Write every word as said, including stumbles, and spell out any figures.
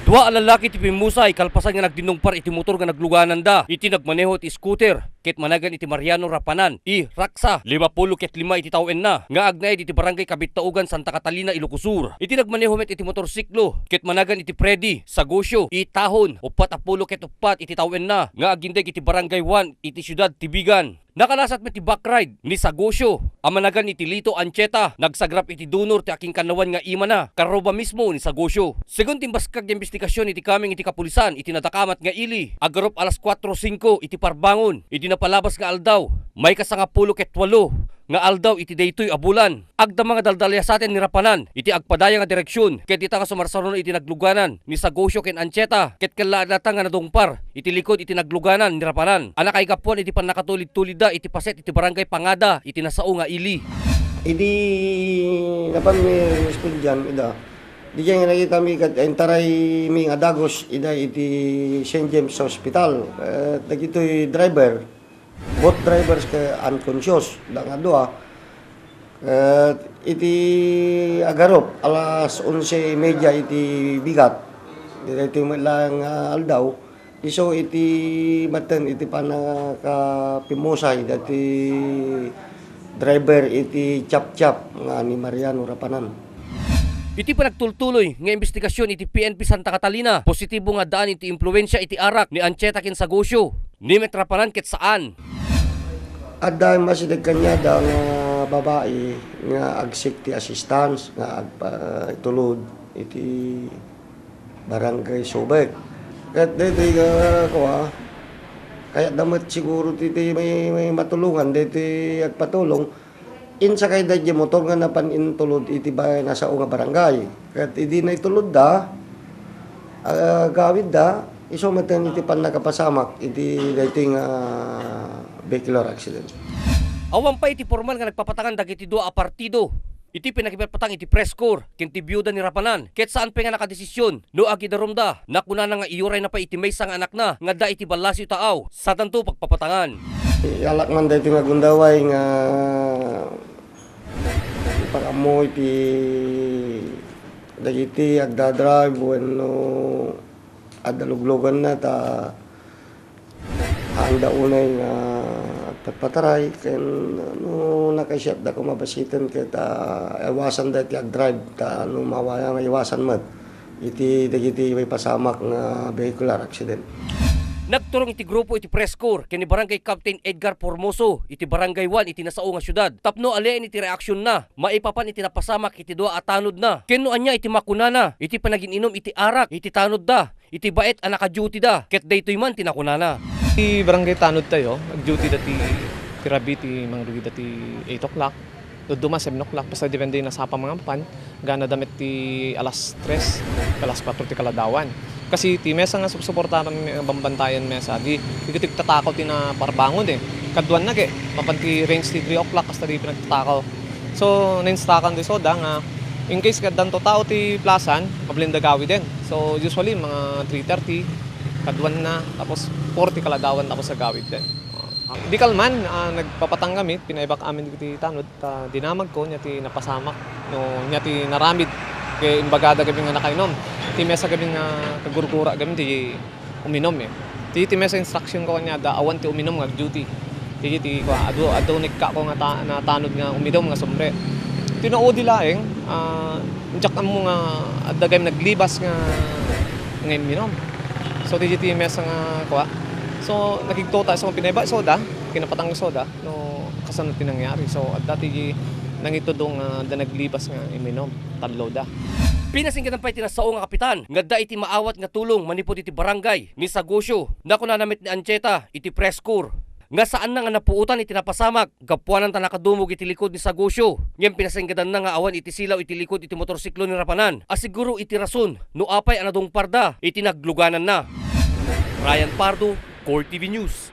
Dua a lalaki ti pimmusay kalpasan nga nagdinungpar iti motor nga naglugananda iti nagmaneho iti scooter ket managan iti Mariano Rapanan, i Raksa, limapulo ket lima iti tawenna, nga agnaed iti Barangay Kabittaugan, Santa Catalina, Ilocos Sur. Iti nagmaneho met iti motorsiklo ket managan iti Freddy Sagosio, i Tahon, uppat a pulo ket uppat iti tawenna, nga agindeg iti Barangay one iti siudad ti Vigan. Nakalasat met ti backride ni Sagosio a managan iti Lito Ancheta, nagsagrap iti dunor ti akinkannawan nga imana, karuba mismo ni Sagosio. Segun ti imbaskag nga imbestigasion iti kameng iti kapulisan iti nadakamat nga ili, agarup alas kuatro singko iti parbangon iti napalabas nga aldaw, maikasangapulo ket walo nga aldaw iti daytoy a bulan. Agdama nga daldaliasaten ni Rapanan iti agpadaya nga direksion ket dita nga sumarsaruno iti nagluganan ni Sagosio ken Ancheta ket kellaadlata nga nadungpar iti likod iti nagluganan ni Rapanan a nakaigapuan iti pannakatulid-tulidda iti paset iti Barangay Pangada iti nasao nga ili. Idi napanmi nga estudian ida, diay nga nakitami ket intaray mi nga dagus ida iti Saint James Hospital. Eh, dagitoy driver, both drivers kay unconscious, da nga dua. Eh, iti agarup, alas onse y media iti bigat. Iti met laeng nga aldaw, isu iti maten iti pannakapimmusay dati driver iti chapchap nga ni Mariano Rapanan. Iti panagtultuloy nga imbestigasion iti P N P Santa Catalina, positibo nga addaan iti impluensia iti arak ni Ancheta ken Sagosio. Ni met Rapanan ket saan. Adda masideg kaniada nga babai nga ag-seek ti assistance nga agpa-, itulod iti Barangay Subic. Ket daytoy nga kua, kayatda met siguro ti, ti may, may matulongan, daytoy agpatulong. Insakayda iti motor nga napan intulod iti ba-, nasao nga barangay. Ket idi naitulodda, agawidda, isu met iti pannakapasamak iti daytoy nga vehicular accident. Awan pay iti pormal nga nagpapatangan dagiti dua a partido iti panagipatpatang iti press corps ken ti biuda ni Rapanan, ket saan pay nga nakadesision no agidarumda. Nakunana nga iyurayna pay iti maysa nga anakna nga adda iti Ballasio Taaw, sadanto pagpapatangan. Iyanak man daytoy nga gundaway nga ipakammo iti dagiti agdadrive wenno adda lugluganna ta haanda unay nga agpatpataray ken no nakaisiatda koma basiten ket, ah, iwasanda iti agdrive ta no mawaya nga iwasan met iti dagiti maipasamak nga vehicular accident. Nagturong iti grupo iti press corps ken ni Barangay Captain Edgar Formoso iti Barangay one iti nasao nga siudad tapno aliaen iti reaksionna maipapan iti napasamak iti dua a tanodna ken no ania iti makunana iti panagin-inom iti arak iti tanodda iti baet a naka-duty da, ket daytoy man ti nakunana. Ti barangay tanod tayo, ag-duty da ti, ti rabii ti mangrugida ti eight o'clock. Dadduma, seven o'clock, basta depende nasapa mangampan, gana da met ti alas tres, alas kuatro ti kaladawan. Kasi ti mesa nga supsuportaran, nga bambantayan mesa, di, di ket agtatakaw ti naparbangon eh. Kaduan na ke, mapan ti range ti three o'clock, basta di pinagtatakaw. So, na-instruct-an ti SODA nga in case nga addanto tao ti plasan, mabalin da gawiden. So, usually, mga three thirty, kaduan na, tapos four ti kaladawan, tapos agawid den. Di kalman, ah, nagpapatang kami, pinaibak amin dagiti tanod, ta dinamagko, nia ti napasamak, no, nia ti naramid, ket imbagada kami nga nakainom. Ti mesa kami nga kagurgura kami, ti uminom, eh. Ti, ti mesa instruction ko kaniada, awan ti uminom nga ag-duty. Ti, ti, kua, adu, adu nikka ko nga ta-, natanod nga uminom nga sombre. Ti naudi laeng, ah, diak ammo nga adda gayam naglibas nga, nga uminom. So, ti, ti mesa nga, kua. So, nakigtuta, so, pinaiba, SODA, kinapatang SODA, no, kasano ti nangyari. So, adda ti nangitudong nga adda naglibas nga uminom. Tallo da. Pinasinggadan pay ti nasao nga kapitan nga adda iti maawat nga tulong manipud iti barangay ni Sagosio. Nakunana met ni Ancheta iti press corps nga saanna nga napuotan iti napasamak gapuanan ta nakadumog iti likod ni Sagosio. Ngem pinasinggadanna nga awan iti silaw iti likod iti motorsiklo ni Rapanan a siguro iti rason no apay a nadungparda iti naglugananna. Ryan Pardo, Core T V News.